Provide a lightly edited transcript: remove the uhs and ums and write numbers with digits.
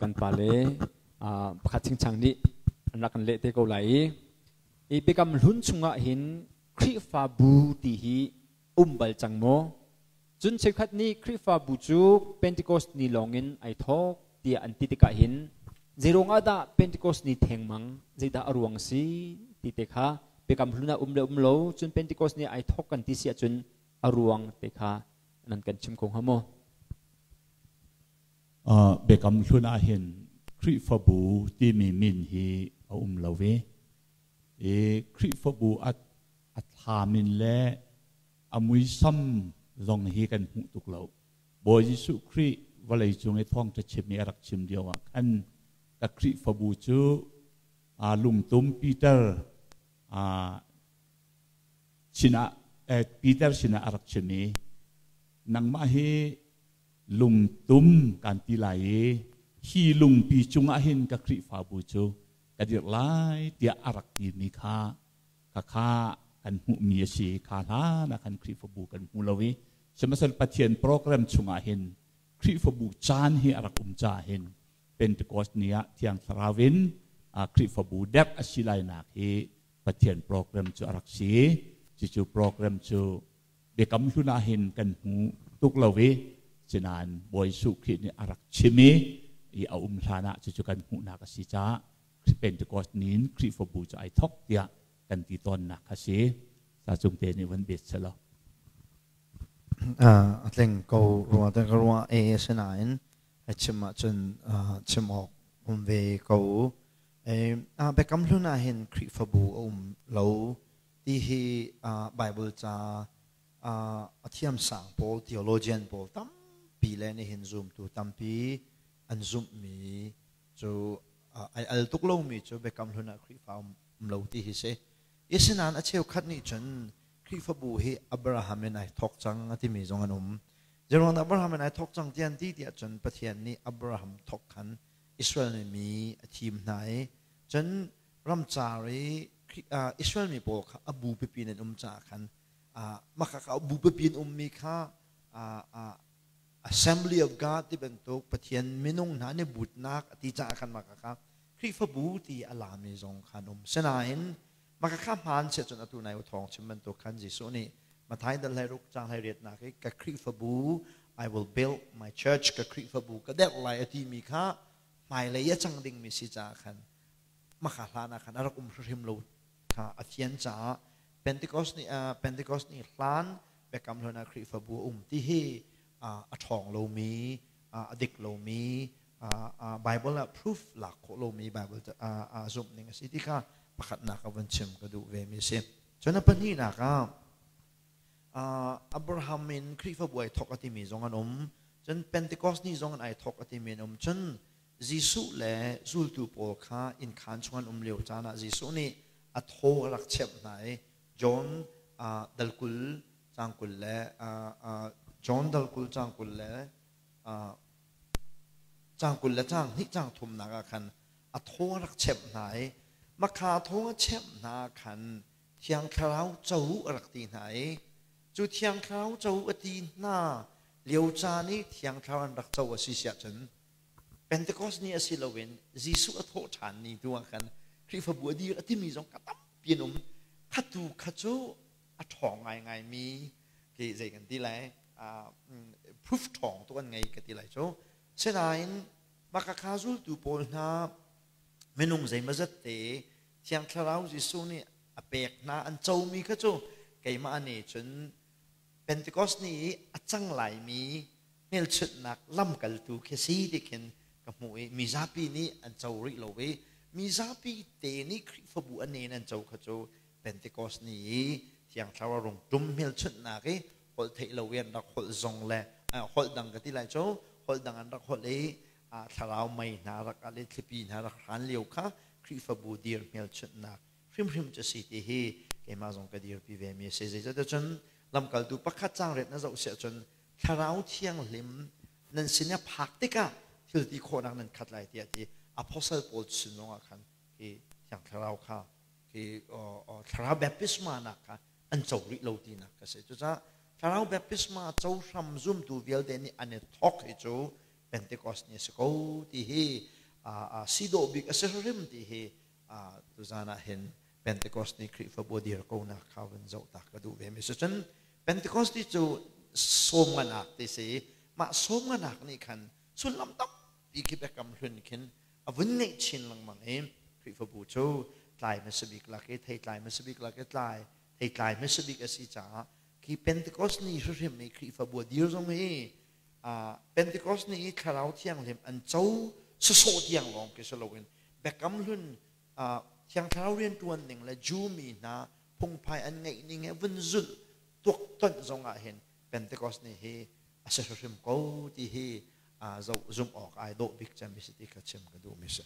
Kan pa le pakhat chingchang nih an rak kan leh te ko lai i i Biakam Hlun chungah hin Khrihfabu ti hi um bal cang maw? Cun cheukhat nih Khrihfabu cu Pentecost ni lawngin ai thawk tiah an ti tikah hin zeiruang ah dah Pentecost ni thengmang zeidah a ruang si ti te kha Biakam Hlun ah um le um lo, cun Pentecost ni ai thawk kan ti si ahcun a ruang te kha nan kan chim kho hnga maw? Biakam Hlun ah hin Khrihfabu timi min hi a um lo i, i Khrihfabu a a thla min le a muisam zong hi kan hmuh tuk lo. Bawi Jesuh Khrih vawlei cung i thawngṭha chim i a rak chim lio ah khan ka Khrihfabu cu lungtum Peter sinah Peter sinah a rak chim i, nangmah hi lungtum kan ti lai i hi lungpi cungah hin ka Khrihfabu cu ka dirh lai tiah a rak timi kha khakha kan hmuhmi a si. Kha hlan ah khan Khrihfabu kan hmu lo i, sihmanhsehlaw Pathian program chungah hin Khrihfabu caan hi a rak um caah hin Pentecost ni ah Thiang Thlarau in Khrihfabu derh a si lainak hi Pathian program cu a rak si. Cucu program cu Biakam Hlun ah hin kan hmu tuk lo i, sinain Bawi Jesuh Khrih nih a rak chim i a um hlan ah cucu kan hmuhnak a si caah Pentecost ni in Khrihfabu cu ai thok tiah kan ti tawnnak kha si. Sa cung te nih van bet selaw. A tling ko rua te ka rua e, sinain a chim ahcun chim awk um ve ko. Biakam Hlun ah hin Khrihfabu a um lo ti hi Bible ca a thiamsang pawl, theologian pawl tampi le nihin zumtu tampi an zumhmi cu ai al tuk lomi cu Biakam Hlun ah Khrihfa um lo ti hi si. Asinain a cheukhat nih cun Khrihfabu hi Abraham in ai thawk cang a timi zong an um. Zeiruang dah Abraham in ai thawk cang ti an ti tiah cun Pathian nih Abraham thawk khan Israel mi a thim hna i, cun ramcar i Israel mi pawl kha a bu pipi in an um caah khan mah kha bu pipi in ummi kha Assembly of God ti bantuk Pathian minung hna nih butnak a ti caah khan mah kha Khrihfabu ti a lami zong khan um. Sinain mah kha hmaan siah cun atu nai u thawng chim bantuk khan Jesuh nih Matthai dal hlei ruk cang hlei riatnak i ka Khrihfabu, I will build my church, ka Khrihfabu ka derh lai a timi kha hmailei a cang dingmi si caah khan maka hlan ah khan a rak um hrimhrim lo kha a fian caah Pentecost ni hlan Biakam Hlun ah Khrihfabu a um ti hi a ṭhawng lomi, a dik lomi, Bible ah proof lak khawh lomi Bible zumh ning a si ti kha pakhatnak a vun chim ka duh ve mi a si. Cun a pahnihnak ah Abraham in Khrihfabu ai thawk a timi zong an um. Cun Pentecost ni zong in ai thawk a timi an um. Cun Jesuh le zultu pawl kha innkhaan chung an um lio caan ah Jesuh nih a thaw a rak chemh hna i John dal 20 caang 20 le John dal 20 caang 20 le caang 20 le caang hnih caang thumnak ah khan a thaw a rak chemh hna i makha thaw a chemh hna khan Thiang Thlarau co a rak ti hna i, cu Thiang Thlarau co a ti hna lio caan i Thiang Thlarau an rak co a si siah cun Pentecost ni a si loin Jesuh a thawh ṭhan ni tu ah khan Khrihfabu a dir a timi zong ka tampi an um. Khatu kha cu a ṭhawng ngaingaimi khi zei kan ti lai, proof ṭhawng tuk an ngei ka ti lai cu. Sinain maka zultu pawl hna minung zeimazat te Thiang Thlarau Jesuh nih a pek hna an comi kha cu keimah nih cun Pentecost ni i a cang laimi hmelchunhnak lamkaltu khi si ti khin ka hmuh i mizapi nih an co rih lo i mizapi te nih Khrihfabu a nen an co kha cu Pentecost ni i Thiang Thlarau rung ṭum hmelchunhnak i holh theih lo i an rak holh zong le holh dang ka ti lai cu, holh dang an rak holh i thlarau mei hna rak al i thlipi hna rak hran lio kha Khrihfabu dir hmelchunhnak hrimhrim cu si ti hi keimah zong ka dirpi ve mi a si. Zeicahtiah cun lamkaltu pakhat caang riat na zoh siah cun Thlarau Thianghlim nan sin i a phak tikah thil ti khawhnak nan khat lai tiah ti. Apostle pawl sin zongah khan hi Thiang Thlarau kha, hi Thlarau baptisma nak kha an co rih lo tinak ka si. Cucaah Thlarau baptisma co hram zumtu vialte nih an i thawk hi cu Pentecost ni a si ko ti hi. Si dawh bik a si hrim ti hi tuzan ah hin Pentecost ni Khrihfabu dir ko nak kha vun zoh ta ka duh ve mi si. Cun Pentecost ti cu sawmnganak ti si. Mah sawmnganak nih khan sullam tampi khi biakam hlun khin a vun ngeih chin lengmang i Khrihfabu cu tlai hmasa bik lak i theitlai hmasa bik lak i tlai theitlai hmasa bik a si caah khi Pentecost ni hrimhrim i Khrihfabu a dir zong hi Pentecost ni i Thlarau Thianghlim an co sawsawh tiang lawng khi si loin biakam hlun Thiang Thlarau rianṭuan ning le Jew mi hna phungphai an ngeih ning he vun zulh tuaktonh zong ah hin Pentecost ni hi a si hrimhrim ko ti hi zumh awk ai dawh bik cem si ti kha chim ka duh mi si.